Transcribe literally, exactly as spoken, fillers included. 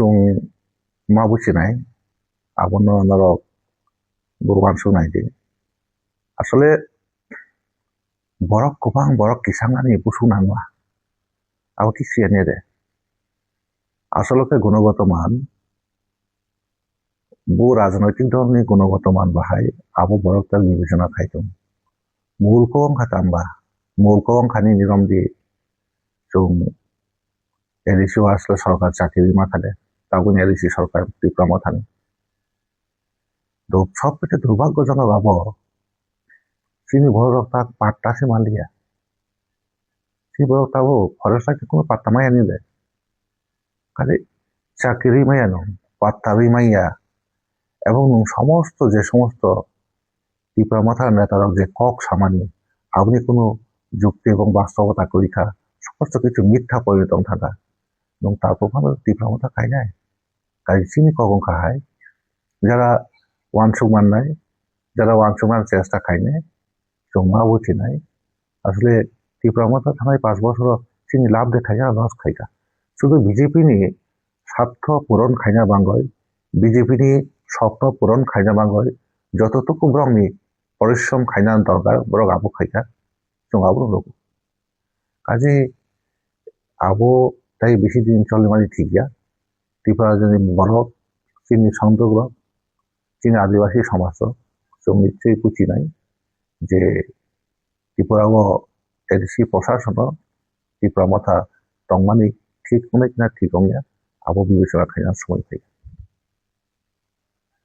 Chwng ma buchinai, abono norok bo uansuk nai di. Asole borok kwbang, borok kisang ani busuk nangma. Abo kisi ani de. Asolo khe gunogoto man, bo rajnoitik dol ni gunogoto man bahai abo borok tak bibechona khai tongo. Mul kok wngkha tamba, mul kok wngkha nini romdi chwng A D C o asle sorkar chakri ma khade, tabukni A D C sorkar Tipra Mothani. Do, sob khe durbhagyojonok abo. Chini borok tak patta se manliya. Chini borok tabuk forest lai khe kunu patta maya ni le. Khali chakri maya no, patta ri maya. Ebong nwng somosto je somosto Tipra Motha netarok je kok samani, aboni kunu jukti ebong bastobota kwrwi kha, somosto kichu mitha porinot wng thangkha. Nwng tabuk phano Tipra Motha khainai? Kaisa chini kok wngkha hai, jara uansuk mannai, jara uansukna chesta khainai, chwng ma buthinai. Asle Tipra Motha thanai panch bosoro chini labh de khaikha, loss khaikha. Sudu B J P ni sartho puron khaina bangwi, B J P ni sopno puron khaina bangwi jototuku borokni porishrom khaina dorkar, borok abo khaikha, chwng abono nugo. Kaje abo tai bisi din cholimani thik ya. Tripura rajyoni borok, chini songdok rok, chini adibasi somaj rok chwng nichoi buchinai je Tripura o A D C prosasono Tipra Motha tongmani thik wngnai na thik wngya, abo bibechona khaina somoi phai.